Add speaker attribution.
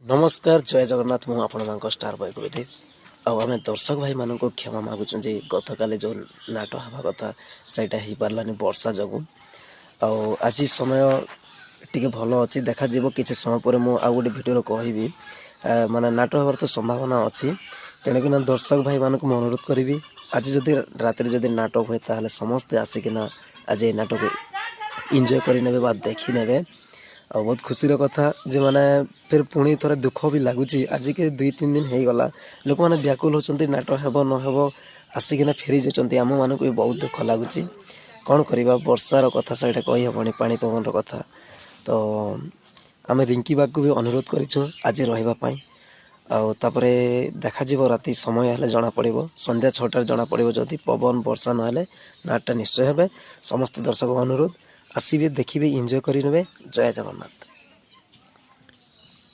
Speaker 1: ନମସ୍କାର, ଜୟ ଜଗନ୍ନାଥ। ମୁଁ ଆପଣମାନଙ୍କ ଷ୍ଟାର ବୟ ଗୁରୁଦେବ। ଆଉ ଆମେ ଦର୍ଶକ ଭାଇମାନଙ୍କୁ କ୍ଷମା ମାଗୁଛୁ ଯେ ଗତକାଲି ଯେଉଁ ନାଟ ହେବା କଥା, ସେଇଟା ହେଇପାରିଲାନି ବର୍ଷା ଯୋଗୁଁ। ଆଉ ଆଜି ସମୟ ଟିକେ ଭଲ ଅଛି, ଦେଖାଯିବ। କିଛି ସମୟ ପରେ ମୁଁ ଆଉ ଗୋଟେ ଭିଡ଼ିଓରେ କହିବି। ମାନେ ନାଟ ହେବାର ତ ସମ୍ଭାବନା ଅଛି। ତେଣୁକିନା ଦର୍ଶକ ଭାଇମାନଙ୍କୁ ମୁଁ ଅନୁରୋଧ କରିବି, ଆଜି ଯଦି ରାତିରେ ଯଦି ନାଟ ହୁଏ, ତାହେଲେ ସମସ୍ତେ ଆସିକିନା ଆଜି ଏଇ ନାଟକୁ ଏନ୍ଜୟ କରିନେବେ ବା ଦେଖିନେବେ। ଆଉ ବହୁତ ଖୁସିର କଥା ଯେ ମାନେ ଫେର ପୁଣି ଥରେ ଦୁଃଖ ବି ଲାଗୁଛି। ଆଜିକି 2-3 ଦିନ ହେଇଗଲା, ଲୋକମାନେ ବ୍ୟାକୁଲ ହେଉଛନ୍ତି, ନାଟ ହେବ ନ ହେବ, ଆସିକିନା ଫେରି ଯାଉଛନ୍ତି। ଆମମାନଙ୍କୁ ବି ବହୁତ ଦୁଃଖ ଲାଗୁଛି। କ'ଣ କରିବା, ବର୍ଷାର କଥା ସେଇଟା କହିହେବନି, ପାଣି ପବନର କଥା ତ। ଆମେ ରିଙ୍କି ବାଗକୁ ବି ଅନୁରୋଧ କରିଛୁ ଆଜି ରହିବା ପାଇଁ। ଆଉ ତାପରେ ଦେଖାଯିବ, ରାତି ସମୟ ହେଲେ ଜଣାପଡ଼ିବ। ସନ୍ଧ୍ୟା 6ଟାରେ ଜଣାପଡ଼ିବ। ଯଦି ପବନ ବର୍ଷା ନହେଲେ ନାଟଟା ନିଶ୍ଚୟ ହେବେ। ସମସ୍ତ ଦର୍ଶକ ଅନୁରୋଧ, ଆସିବେ, ଦେଖିବେ, ଏନ୍ଜୟ କରିନେବେ। ଜୟ ଜଗନ୍ନାଥ।